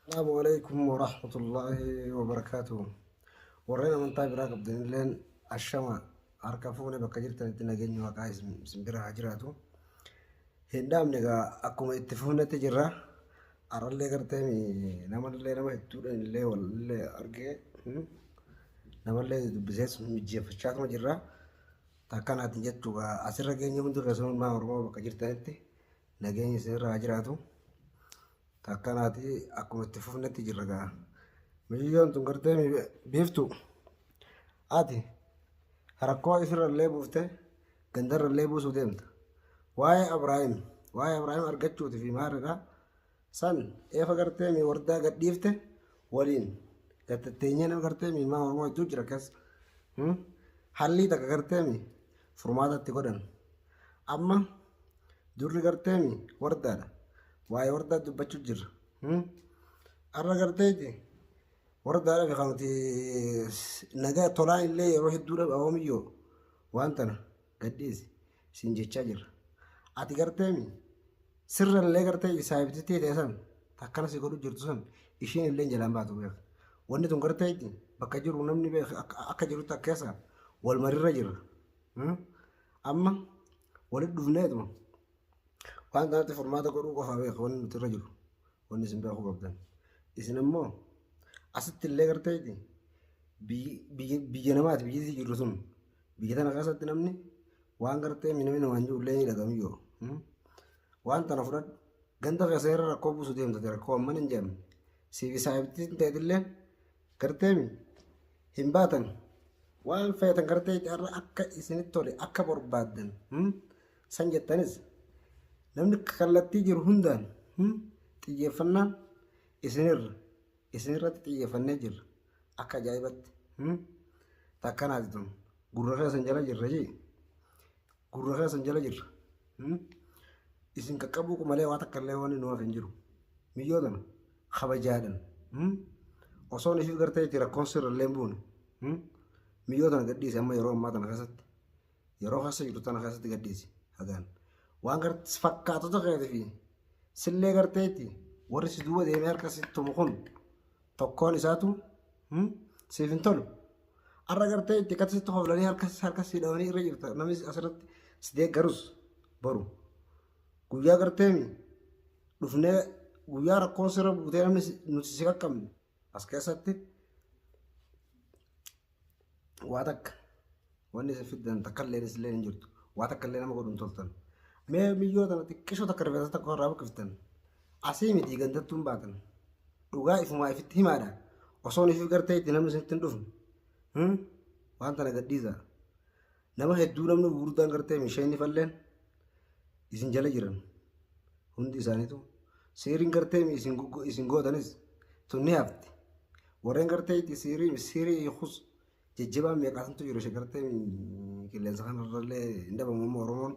Assalaamu alaikum warahmatullaahi wabarakaatuh. Warreen amantaa biraa qabdanilleen ashama harka fuune bakka jirtanitti nageenyi waaqaa isin bira haa jiraatu. Hin dhaabne egaa akkuma itti fufnetti jirra. Har'allee gartee namallee nama hedduudhaan illee walillee argee namallee dubbisees mijjeeffachaatuma jirra. Takkanaatiin jechuudha asirra geenye hundi keessanuu ilmaan Oromoo bakka jirtanitti nageenyi isinirra haa jiraatu. Takkanaati akkuma itti fufnetti jirra gaa. Miciyyoon tun gartee biiftu ati rakkoo ifirrallee buufte gandarrallee buusuu deemta. Waa'ee Abraahim waa'ee Abraahim argachuuti fi maalidha san eefa gartee mi wardaa gadhiifte waliin gattatteenyee nama gartee mi ilmaan Oromoo hedduu jira keessa. Hallii takka gartee mi furmaata itti godhan. Amma durri gartee mi wardaadha. Waa'ee wardaa dubbachuu jirra. Har'a garteeti wardaadha fi kan nuti nagaa tolaan illee yeroo hedduu dhabu awoomiyyoo waan tana gadhiisi siin jechaa jirra. Ati gartee mi sirra illee gartee saayibtitti ta'e san takkana si godhu jirtu san ishiin illee jalaan baatu beeka. Wanni tun garteeti bakka jiru namni beeka akka jirutti akka keessa wal marirra jirra. Amma walitti dhufneetuma waan kanatti furmaata godhuu qofaa beeka wanni nuti irra jiru wanni isin beekuu qabdan. Isin ammoo asitti illee garteeti biyya namaati biyyi jirru sun biyya tana keessatti namni waan gartee namni namaan jiru illee ni dhagamiyyoo. Waan tana fudhadhu ganda keessa irra rakkoo buusu deemtate rakkoo amman hin jedhamne. Siif saahibtiin ta'etillee garteemi hin baatan waan feetan gartee carra akka isinitti tole akka barbaaddan san jettanis namni kallattii jiru hundaan xiyyeeffannaan isinirra isinirratti xiyyeeffannee jirra akka ajaa'ibatti takkanaati tun gurra keessan jala jirra jee gurra keessan jala jirra isin qaqqabuu malee waa takka illee waan nu hafe hin jiru miyyoo tana kabajaadhan osoon isii gartee itti rakkoon sirra illee hin buune miyyoo tana gadhiisi amma yeroo ammaa tana keessatti yeroo keessa jirtu tana keessatti gadhiisi hagaan waan garte fakkaatota keetii fi sillee gartee itti warri si duuba deemee harka si tumu kun tokkoon isaatu siif hin tolu. Har'a gartee itti akkatti sitti hoflanii harka harka si dhawanii irra jirta namni asirratti si deeggarus boru guyyaa gartee dhufnee guyyaa rakkoon sirra buutee namni nuti si qaqqabne as keessatti waa takka wanni isin fiddan takka illee illee hin jirtu waa takka illee nama godhu hin toltan mee miyyoo tana xiqqishoo takka rifeensa takka irraa buqqiftan asii miti gandattuun baatan dhugaa ifumaa ifitti himaadha osoon ifi gartee itti namni isinitti hin dhufne waan tana gadhiisa nama hedduu namni gurguddaan gartee misheenni falleen isin jala jiran hundi isaaniitu seeriin gartee isin gootanis tun ni hafti warreen gartee itti siirii siirii hiikus jajjabaan meeqaatantu jiru ishee gartee qilleensa kanarrallee hin dhabamu amma Oromoon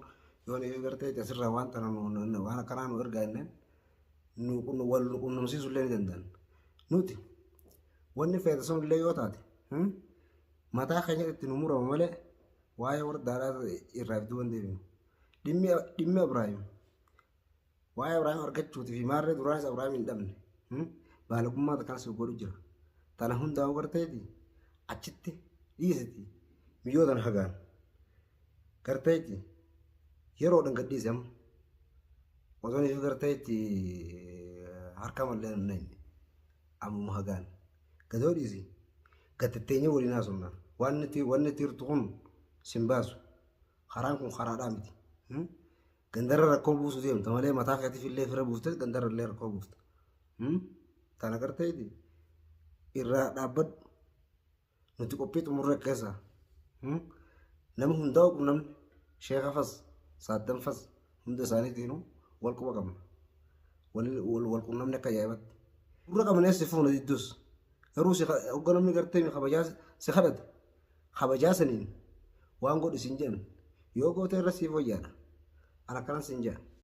yoo ni gartee itti asirraa waan tana waan akkanaa nu ergaa jenneen nu wal nu qunnamsiisuu illee ni danda'an nuti wanni feete sun illee yoo taate mataa keenya itti nu murama malee waa'ee wardaadhaa irraa fi duuba hin deebinu. Dhimmi dhimmi Abrahaam waa'ee Abrahaam argachuutii fi maarree duraanis Abrahaam hin dhabne. Baalagummaa takkaan si godhu jira. Tana hundaa'uu garteeti achitti dhiisiti miyyoo tana hagaan garteeti yeroodhaan gadhiisi amma. Osoo inni garteetti harka mallee hin naqne ammuma hagaan gadoo dhiisi. Gad tetteenyee waliin haasofna. Waan nuti wanni itti jirtu kun sin baasu. Karaan kun karaadhaa miti. Gandarra rakkoo buusuu deemta malee mataa keetiif illee fira buufte gandarra illee rakkoo buufta. Tana garteeti irraa dhaabbadhu. Nuti qophii xumurre keessa. Nama hundaa'u qunnamne sheeka fas saaddan fas hunda isaaniitiinuu wal quba qabna. Wal qunnamne akka ajaa'ibatti. Gurra qabnees si fuuna diddus. Garuu si hogga namni gartee mi kabajaa si kadhate kabajaa saniin waan godhi siin jedhan yoo goote irra siif wayyaadha. An akkanan siin jedha.